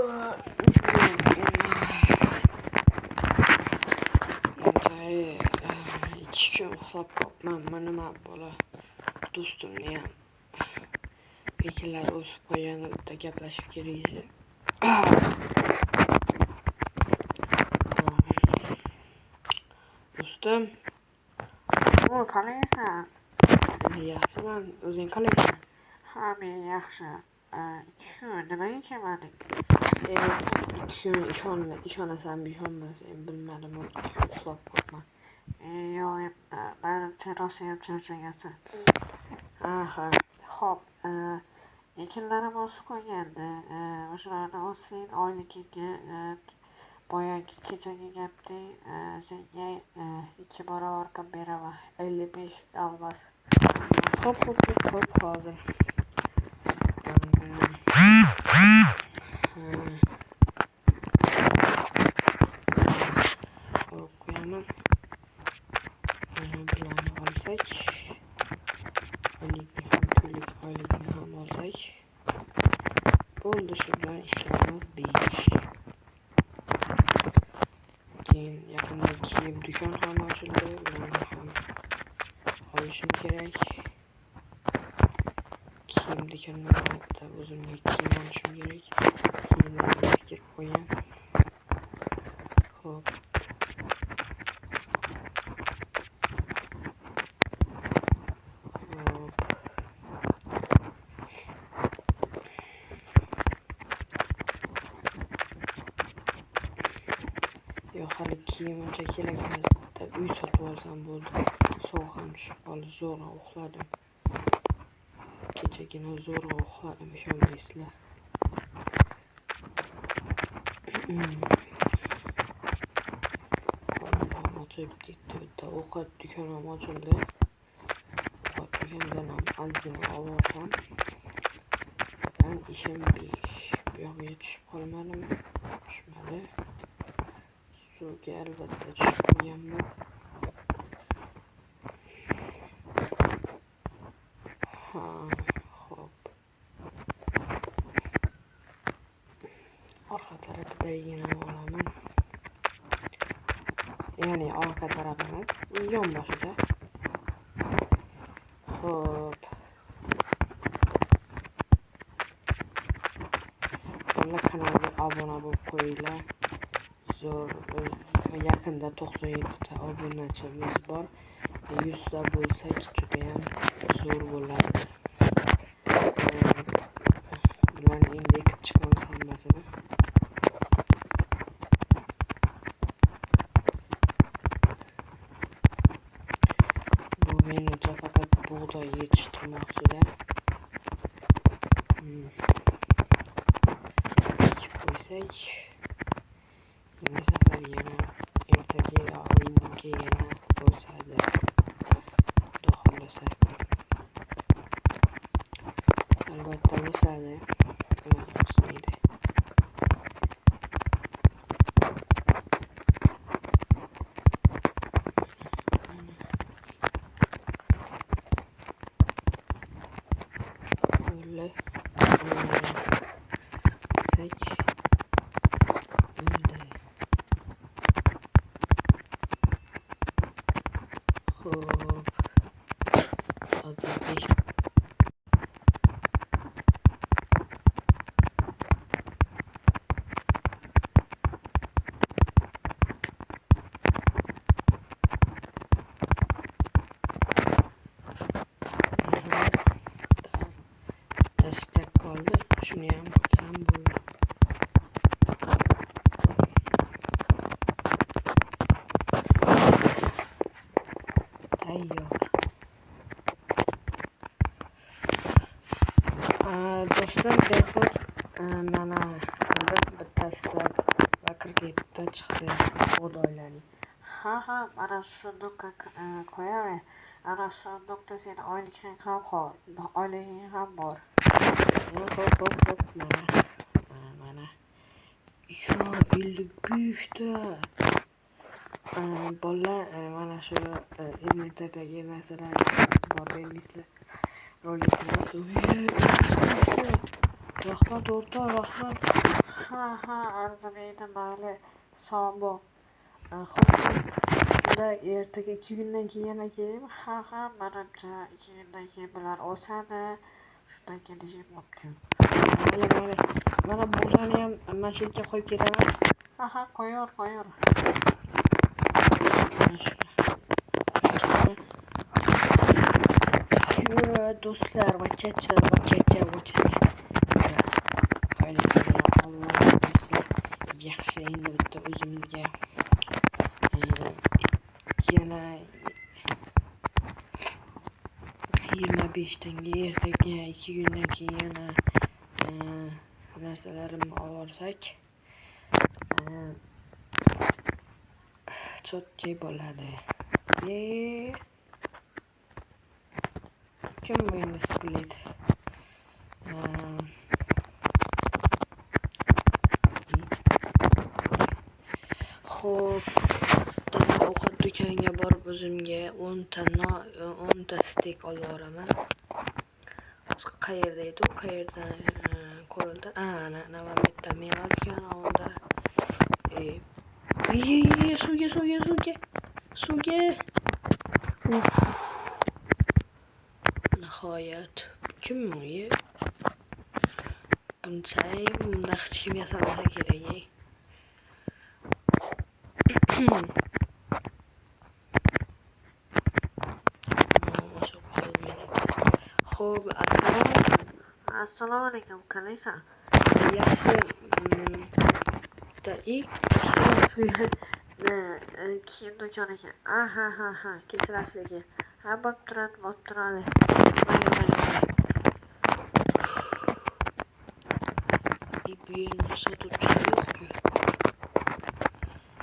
2 kun uxlab qolibman. Mana nima bola, do'stimniyam ekinlari o'sib qolgan, bitta gaplashib kerak. Do'stim. O, qalaysan? Yaxshiman, o'zing qalaysan? Ha, men yaxshi. 2 kun nimaga kelmading? 2 kun ishonasanmi, ishonmasang bilmadim, 2 kun uxlab qolibman. Yo'q, manimcha rosayam charchagansan. Ha. Xo'p, ekinlarim o'sib qolgandi. O'shalarni olsang, oyligingga boyagi kechagi gapdek senga 2 barobar qilib beraman. 55 алмаз. Xo'p, hozir. Ha. Olib qo'yaman. Bularni olsak, oylikni ham, pullik oylikni ham olsak bo'ldi, shu bilan ishlarimiz besh. Keyin yaqinda kiyim do'kon ham ochildi, ularni ham olishim kerak. Kiyim do'konidan bitta o'zimga kiyim olishim kerak. Kiyimlarim eskirib qo'ygan. Xo'p. Xo'p. Yo'q, hali kiyim uncha kerak emas. Bitta uy sotib olsam bo'ldi. Sovuq ham tushib qoldi, zo'rg'a uxladim. Kechagina zo'rg'a uxladim, ishonmaysizlar. Qornim ham ochib ketdi. Bitta ovqat do'koni ham ochildi. Ovqat do'konidan ham ozgina olib olsam, bilan ishim besh. Bu yog'iga tushib qolmadim. Tushmadi. Suvga albatta tushib qolganman. Ha, xo'p. Orqa tarafidagini olaman. Ya'ni orqa taraf emas, yonboshida. Xo'p. Bolalar, kanalga obuna bo'lib qo'yinglar. Zo'r, yaqinda 97 ta obunachimiz bor. 100 ta bo'lsak judayam zo'r bo'lardi. Bularni endi ekib chiqamiz hammasini. Bu menimcha faqat bug'doy yetishtirmoqchida. Ekib qo'ysak, keyingi safar yana ertaga yo indinga yana o'sadi. Xudo xohlasa. Albatta o'sadi. Nima o'smaydi? Mana. Bo'ldi. Qilsak bo'ldi. Xo'p. Hozir 5. Bittasi qoldi. Shuniyam qilsam bo'ldi. Tayyor. Do'stim, Behruz, mana qildim, bittasida va 47 ta chiqdi bug'doylarning. Ha, mana shu сундук ka qo'yaver. Ana shu сундук da seni oyliging ham bor. Oyliging ham bor. Xo'p, mana. Mana, mana. Yo, 55 ta. Bolalar, mana shu inventardagi narsalar bor, bermaysizlar. Roliklar. Rahmat, o'rtoq, rahmat. Ha, ha, arzimaydi, mayli, sog' bo'l. Xo'p, shunda ertaga 2 kundan keyin yana kelaymi? Ha, ha, manimcha 2 kundan keyin bular o'sadi. Shundan kelishim mumkin. Mayli, mayli. Mana bularni ham mana shu yerga qo'yib ketaman. Ha, ha, qo'yaver, qo'yaver. Mana shuni. Do'stlar, vachacha, vachacha, vachacha. Do'stlar, yaxshi, endi bitta o'zimizga yana 25 tanga ertaga 2 kundan keyin yana narsalarimni olsak cho'tki bo'ladi. Kim bu endi skelet? Xo'p, ovqat do'koniga borib o'zimga 10 ta 10 ta stek olib boraman. Qayerda edi u? Qayerda ko'rildi? Ana, ana bu yerda meva do'koni oldida. Suvga, suvga, suvga. Suvga. Uf. Nihoyat. Kim bu? Buncha bunda hech kim yasamasa kerak. Xo'p, assalomu alaykum. Assalomu alaykum, qalaysan? Yaxshi. Kiyim do'koni ekan. Ha, ha, ha, kechirasiz lekin. Ha, bo'lib turadi, bo'lib turadi. Mayli, mayli, mayli. Bu yerda sotuvchi yo'q-ku.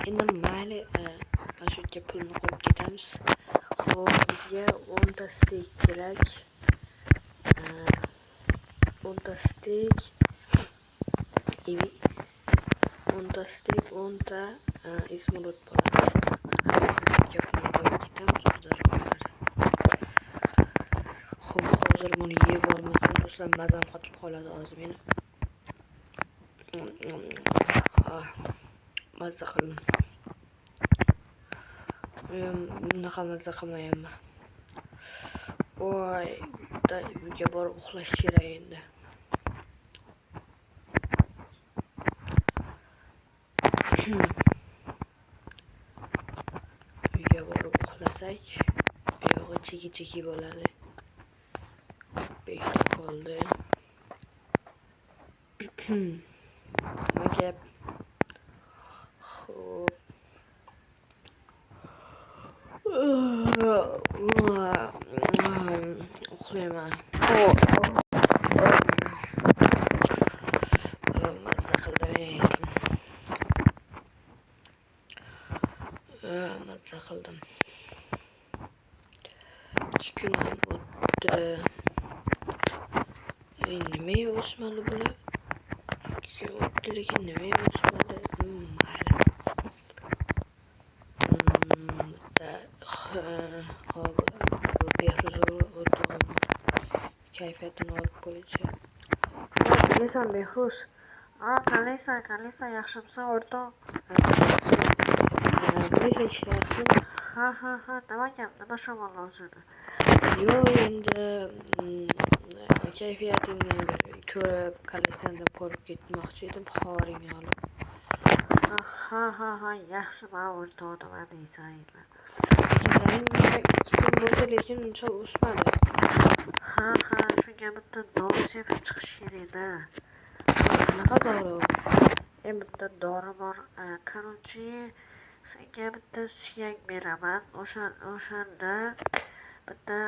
Endi mayli, mana shu yerga pulni qo'yib ketamiz. Xo'p, bizga 10 ta stek kerak. 10 ta stek. 10 ta stek, 10 ta izumrud bo'ladi. Pulni qo'yib ketamiz, o'zlari oladi. Xo'p, hozir buni yeb olmasam do'stlar, mazam qotib qoladi hozir meni. Mazza qildim. Bunaqa mazza qilmayapman. Voy, bitta uyga borib uxlash kerak endi. Uyga borib uxlasak, buyog'i cheki-cheki bo'ladi. 5 ta qoldi. Nima gap? Xo'p. Uxlayman. Mazza qildim. Mazza qildim. 2 kun ham o'tdi. Nimaga o'smadi bular? 2 kun o'tdi, lekin nimaga o'smadi? Mayli. Hop, Behruz o'rtog'im kayfiyatini olib qo'ychi. Qalaysan, Behruz? Qalaysan, qalaysan, yaxshimisan, o'rtoq? Qalaysan, ishlar yaxshimi? Ha, ha, ha, nima gap, nima shamol o'zini? Yo'q, endi kayfiyatingni ko'rib, qalaysan deb ko'rib ketmoqchi edim, xabaringni olib. Ha, ha, ha, yaxshiman, o'rtoq, nima deysan endi? 2 kun bo'ldi, lekin uncha o'smadi. Ha, ha, shunga bitta dori sepib chiqish kerak-da. Qanaqa dori u? Bitta dori bor. Короче, senga bitta suyak beraman. O'shanda bitta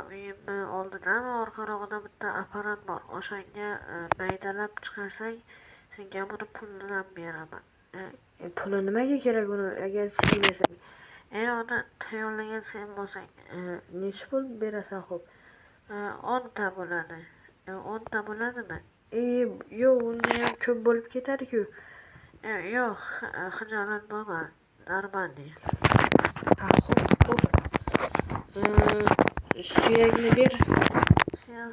uyimni oldidami, orqarog'ida bitta apparat bor. O'shanga maydalab chiqarsang, senga buni pulini ham beraman. Puli nimaga kerak uni agar sen bersang? Uni tayyorlagan sen bo'lsang. Necha pul berasan, xo'p? 10 ta bo'ladi. 10 ta bo'ladimi? Yo'q, unda ham ko'p bo'lib ketadi-ku. Yo'q, xijolat bo'lma. Нормальный. Ha, xo'p, xo'p. Suyakni ber.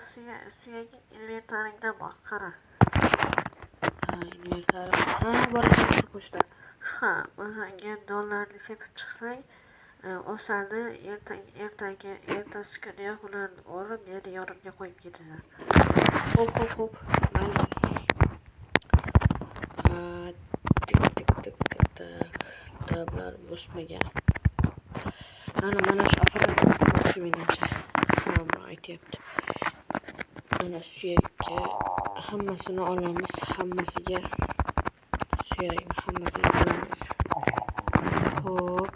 Suyaging inventaringda bor, qara. Ha, inventarim. Ha, boraman pochta. Ha, o'shanga nonlarni sepib chiqsang, o'sadi. Ertaga ertasi kuniyoq ularni o'rib, meni yonimga qo'yib ketasan. Xo'p, xo'p, xo'p. Mayli. Tik tik tik tik tik. Bular o'smagan. Mana shu apparat menimcha. Ha, bu aytyapti. Mana suyakka hammasini olamiz, hammasiga suyakni hammasini olamiz. Xo'p.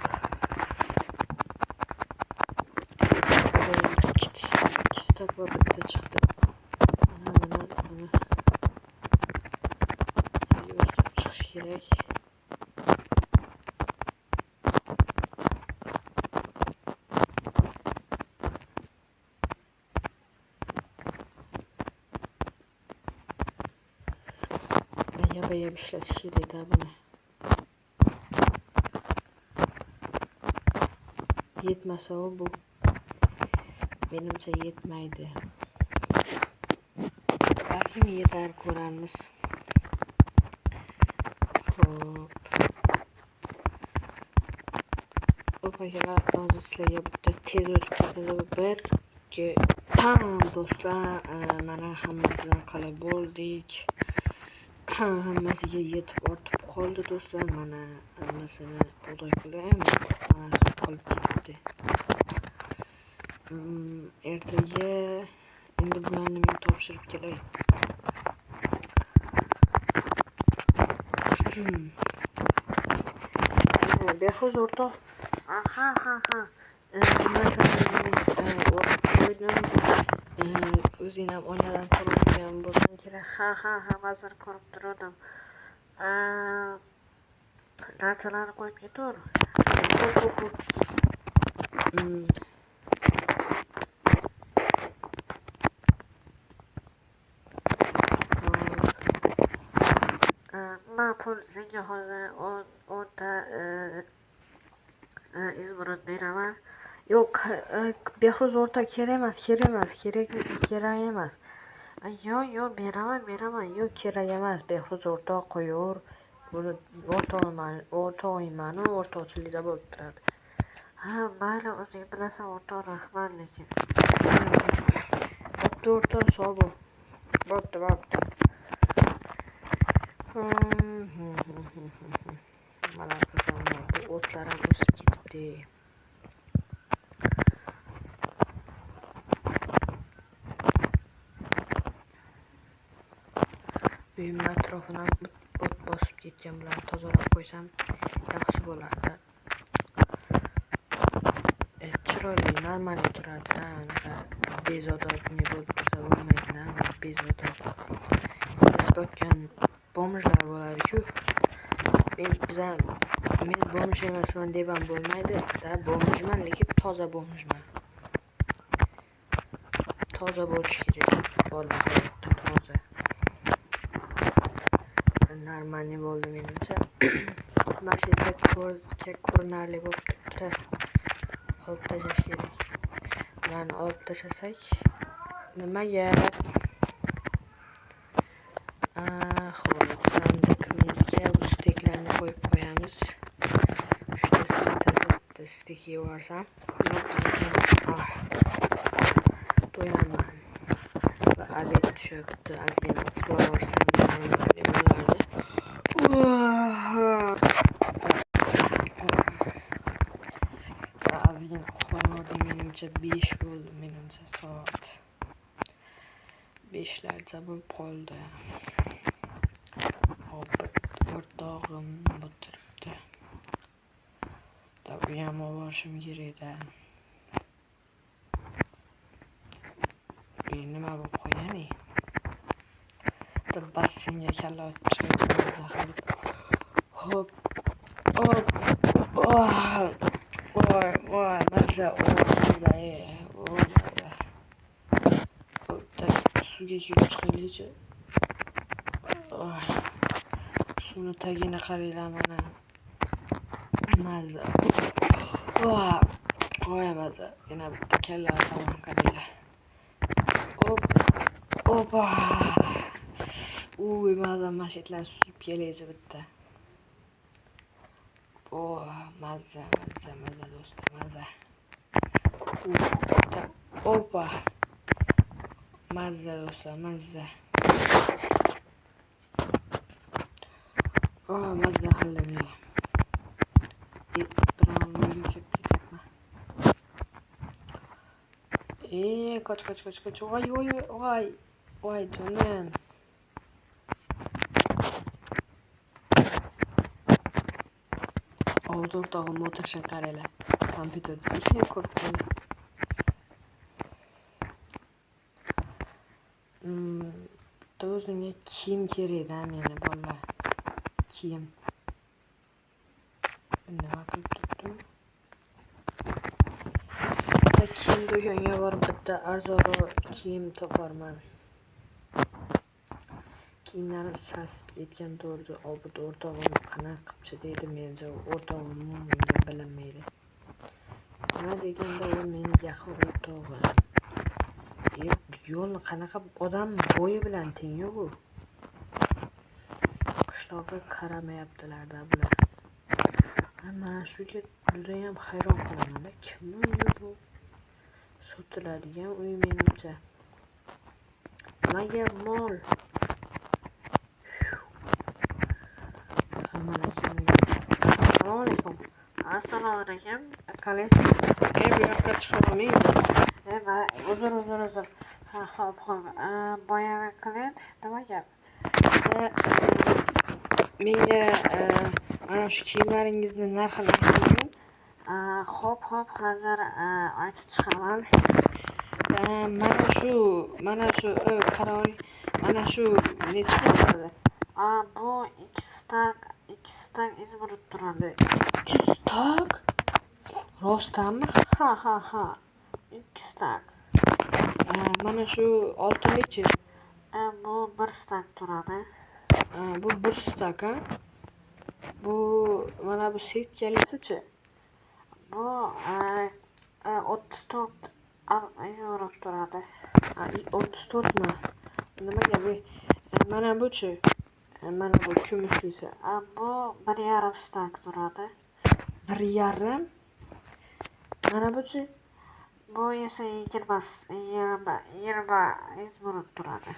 Ikki stak va bitta chiqdi. Mana buni o'sib chiqish kerak. Yaba-yab ishlatish kerak-da buni. Yetmasa bu menimcha yetmaydi. Balkim yetar, ko'ramiz. Xo'p. Xo'p akalar, hozir sizlarga bitta tez o'tib ketadi. 1 2 tam do'stlar, mana hammasidan qilib bo'ldik. Hammasiga yetib ortib qoldi do'stlar. Mana hammasini bug'doy qildim, mana qolib ketdi. Ertaga endi bularni men topshirib kelay. Behruz o'rtoq. Ha, ha, ha. Masalan, o'rib qo'ydim. O'zing ham oynadan ko'rib turgan bo'lsang kerak. Ha, ha, ha, hozir ko'rib turdim. Narsalarni qo'yib ketaver. Xo'p, xo'p, xo'p. Man pul senga hozir 10ta izmurod beraman. Yo'q, Behruz o'rtoq, kerak emas, kerak emas, kerak emas. Yo'q, yo'q, beraman, beraman. Yo'q, kerak emas, Behruz o'rtoq, qo'yaver. Buni o'rtog'imani o'rtoqchilikda bo'lib turadi. Ha, mayli, o'zing bilasan o'rtoq, rahmat lekin. Bo'pti o'rtoq, sog' bo'l. Bo'pti, bo'pti. Mana bu o'tlar ham o'sib ketibdi. Uyimni atrofini ham o't bosib ketgan, bularni tozalab qo'ysam yaxshi bo'lardi. Chiroyli, normal turardi-da, anaqa bezodob ne bo'lib tursa bo'lmaydi-da, bezodob. Isib o'tgan bomjlar bo'ladi-ku. Men bomj emasman deb ham bo'lmaydi, da bomjman, lekin toza bomjman. Toza bo'lish kerak, bolalar hayotda toza. Normalniy bo'ldi menimcha. Mana shu yerda ko'rinarli bo'lib turibdi. Olib tashlash kerak. Bularni olib tashlasak nima gap? Xo'p, sandiqimizga bu steklarni qo'yib qo'yamiz. 3ta bitta stek yeyorsam, to'yaman. Va obed tushyapti. Ozgina uxlab yuborsam normalniy bo'lardi. Ozgina uxlab yubordim, menimcha 5 bo'ldi, menimcha soat 5larcha bo'lib qoldi. Hop, o'rtog'im o'tiribdi. U ham olib borishim kerak-da. Nima bo'lib qolgan? Bitta basseynga kalla otib chiqib. Hop, hop, voy, voy, mazza, mazza, voy. Bitta suvga kirib chiqaylikchi. Suvni tagini qaranglar mana. Mazza. Voy, mazza. Yana bitta kalla otaman, qaranglar. Hop, hopa. Uy, mazza mashetlar suzib kelaychi bitta. Oh, mazza, mazza, mazza do'stlar, mazza. Bitta, opa. Mazza do'stlar, mazza. Oh, mazza qildim. Birovni kelib ketyapman. Qoch, qoch, qoch, qoch. Voy, voy, voy. Voy, jonim. Obid o'rtog'im o'tirishini qaranglar. Kompyuterda ko'rib qo'ydi. Bitta o'zimga kiyim kerak-da meni bolalar. Kiyim. Nima qilib turibdim? Bitta kiyim do'koniga borib bitta arzonroq kiyim toparman. Kiyimlarim sasib ketgan to'g'ri. Obid o'rtog'im qanaqa qilibchi deydi menga. O'rtog'im menga bilinmaydi. Nima deganda u meni yaqin o'rtog'im. Yo'lni qanaqa odam bo'yi bilan teng-ku bu. Qishloqqa qaramayaptilar-da bular. Mana shuga judayam hayron qolaman-da. Kimni uyi bu? Sotiladigan uy menimcha. Nimaga mol? Assalomu alaykum. Assalomu alaykum. Qalaysiz? Bu yoqqa chiqa olmaydi. Uzr, uzr, uzr. Ha, xo'p, xo'p. Boyagi klient nima gap? Menga mana shu kiyimlaringizni narxini ayting. Xo'p, xo'p, hozir aytib chiqaman. Mana shu, qarang, mana shu necha pul bo'ladi? Bu 2 stak izmurud turadi. 2 stak? Rostdanmi? Ha, ha, ha. 2 stak. Mana shu oltinlichi? Bu 1 stak turadi. Bu 1 stak, ha? Bu mana bu setkalisichi? Bu 34 izmurud turadi. 34 mi? Nimaga bu? Mana buchi? Mana bu kumushlisi. Bu 1,5 stak turadi. 1,5? Mana buchi? Bu esa 20 izmurud turadi.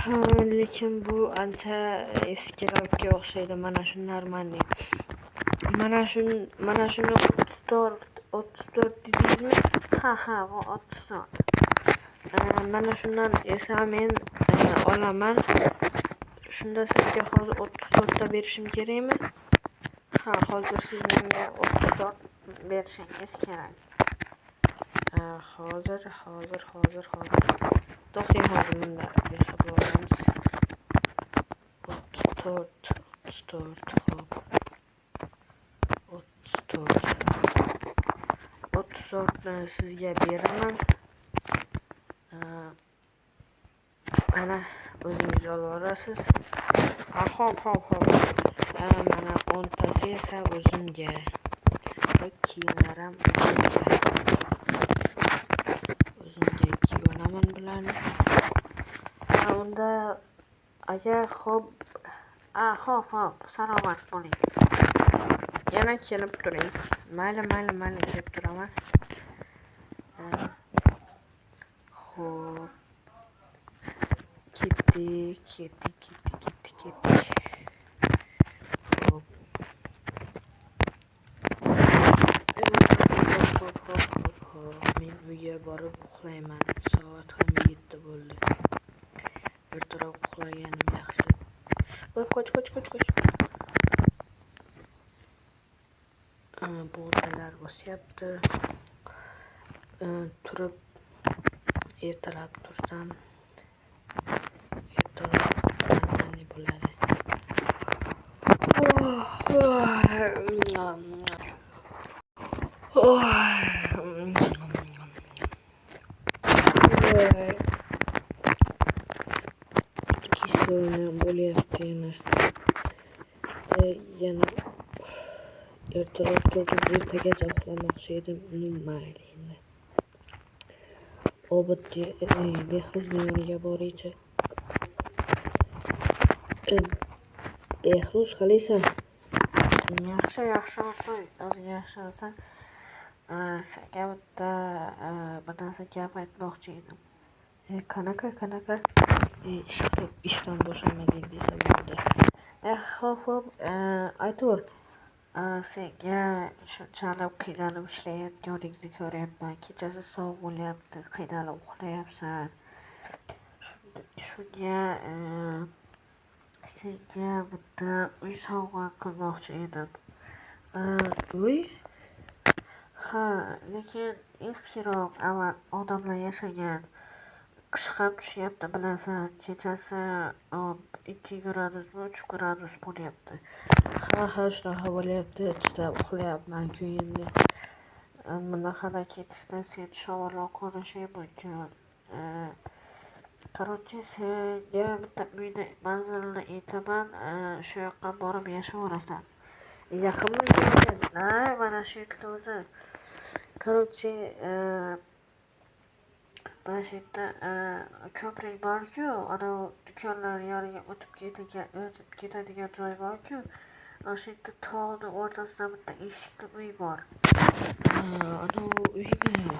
Ha, lekin bu ancha eskiroqqa o'xshaydi. Mana shu normalniy. Mana shuni 34 dedingizmi? Ha, ha, bu 34. Mana shundan esa men olaman. Shunda sizga hozir 34 ta berishim kerakmi? Ha, hozir siz menga 34 berishingiz kerak. Hozir, hozir, hozir, hozir. To'xtang, hozir bunda hisoblab olamiz. 34, 34, xo'p. 34. 34ni sizga beraman. Mana o'zingiz olib olasiz. Xo'p, xo'p, xo'p. Mana 10 tasi esa o'zimga. Va kiyimlar ham o'zimga. O'zimga kiyib olaman bularni. Unda aka, xo'p. Xo'p, xo'p, salomat bo'ling. Yana kelib turing. Mayli, mayli, mayli, kelib turaman. Xo'p. Ketdik, ketdik, ketdik, ketdik, ketdik. Xo'p. Xo'p, xo'p, xo'p, xo'p. Men uyga borib uxlayman. Soat ham 7 bo'ldi. Ertaroq uxlaganim yaxshi. Voy, qoch, qoch, qoch, qoch. Bug'doylar o'syapti. Turib ertalab tursam, ertalab nima bo'ladi? Kechqurun bo'lyapti yana. Yana ertaroq turdim, ertagacha uxlamoqchi edim. Mayli endi. Obid Behruzning yoniga boraychi. Behruz, qalaysan? Yaxshi, yaxshi o'rtoq, o'zing yaxshimisan? Senga bitta bir narsa gap aytmoqchi edim. Qanaqa, qanaqa? Ish qilib, ishdan bo'shamading desa bo'ldi. Xo'p, xo'p, aytaver. Senga shunchalik qiynalib ishlayotganingni ko'ryapman. Kechasi sovuq bo'lyapti, qiynalib uxlayapsan. Shunga senga bitta uy sovg'a qilmoqchi edim. Uy? Ha, lekin eskiroq, avval odamlar yashagan. Qish ham tushyapti, bilasan. Kechasi 2 gradusmi, 3 gradus bo'lyapti. Ha, ha, shunaqa bo'lyapti. Chidab uxlayapman-ku endi. Bunaqada ketishda sen shamolroq ko'rishing mumkin. Короче, senga bitta uyni manzilini aytaman, shu yoqqa borib yashayverasan. Yaqinmi joyi? Ha, mana shu yerda o'zi. Короче, mana shu yerda ko'prik bor-ku, anavi do'konlar yoniga o'tib ketadigan joy bor-ku. Ana shu yerda tog'ni o'rtasida bitta eshikli uy bor. Anavi uymi?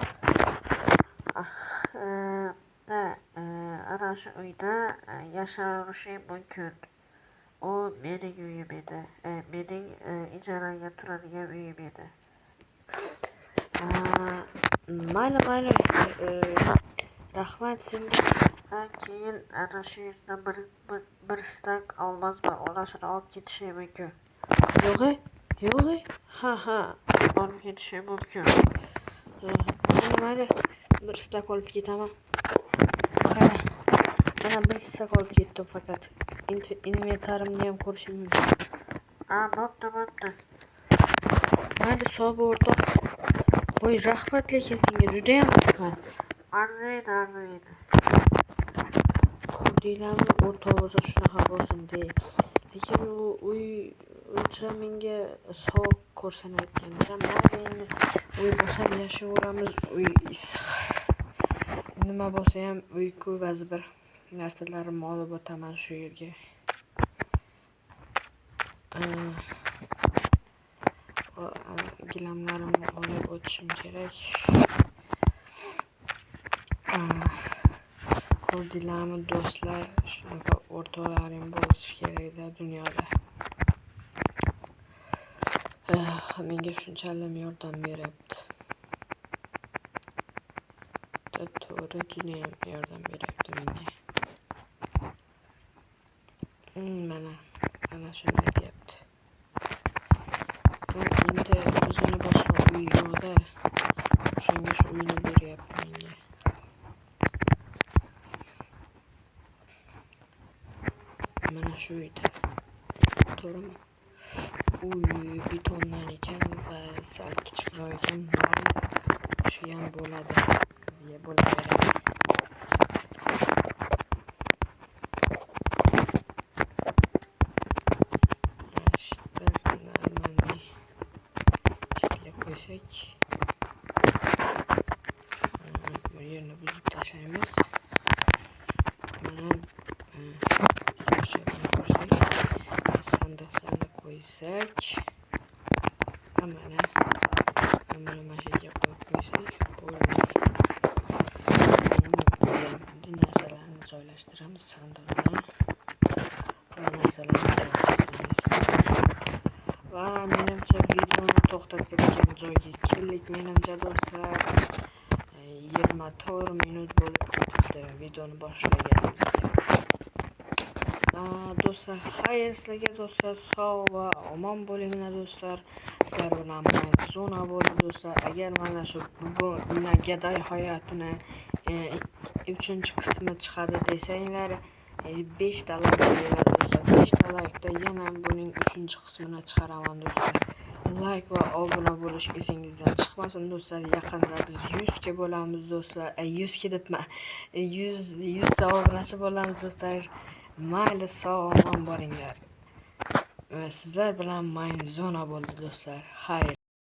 Ha, ana shu uyda yashaverish mumkin. U mening uyim edi. Mening ijaraga turadigan uyim edi. Mayli, mayli. Rahmat senga. Keyin ana shu yerda bir stak olmos bor, ularni olib ketishim mumkin. Yo'q-e? Yo'q-e? Ha, ha, olib ketishim mumkin. Mayli, mayli. Bir stak olib ketaman. Qara. Mana bir stak olib ketdim faqat. Inventarimni ham ko'rishim mumkin. Bo'pti, bo'pti. Mayli, sog' bo'l o'rtoq. Voy, rahmat lekin senga juda ham rahmat. Arziydi, arziydi. Ko'rdinglarmi, o'rtoq bo'lsa shunaqa bo'lsin de. Lekin u uy uncha menga sovuq ko'rsanayotganda, mayli endi uy bo'lsa yashayveramiz, uy issiq. Nima bo'lsa ham uy-ku, ba'zi bir narsalarimni olib o'taman shu yerga. Gilamlarimni olib o'tishim kerak. Ko'rdinglarmi do'stlar, shunaqa o'rtoqlaring bo'lishi kerakda dunyoda. Menga shunchalik yordam beryapti. To'g'ri, judayam yordam beryapti menga. Mana shuni aytyapti. Endi o'zini boshqa uyi yo'qda, o'shanga shu uyni beryapti menga. Mana shu uyda. To'g'rimi? Uy betondan ekan va sal kichikroq ekan. Shu ham bo'ladi. Bizga bo'laveradi. Qo'ysak, bu yerni buzib tashlaymiz. Mana sandiq qo'ysak, mana mana shu yerga qo'yib qo'ysak bo'ldi. Endi narsalarni joylashtiramiz sandiqni va narsalarni joylashtiramiz. Va menimcha videoni to'xtatadigan joyga keldik. Menimcha do'stlar, 24 minut bo'lib ketdi videoni boshlaganimizga. Do'stlar, xayr sizlarga do'stlar, sog' va omon bo'linglar do'stlar. Sizlar bilan Zona bo'ldi do'stlar. Agar mana shu bugun Gadoy hayotini 3-qismi chiqadi desanglar, 5 ta like beradi do'stlar. 5 ta like'da yana buning 3-qismini chiqaraman do'stlar. Like va obuna bo'lish esingizdan chiqmasin do'stlar. Yaqinda biz 100 ga bo'lamiz do'stlar. 100 ga debman. 100 ta obunachi bo'lamiz do'stlar. Mayli, sog' omon bo'linglar. Sizlar bilan Zona bo'ldi do'stlar. Xayr.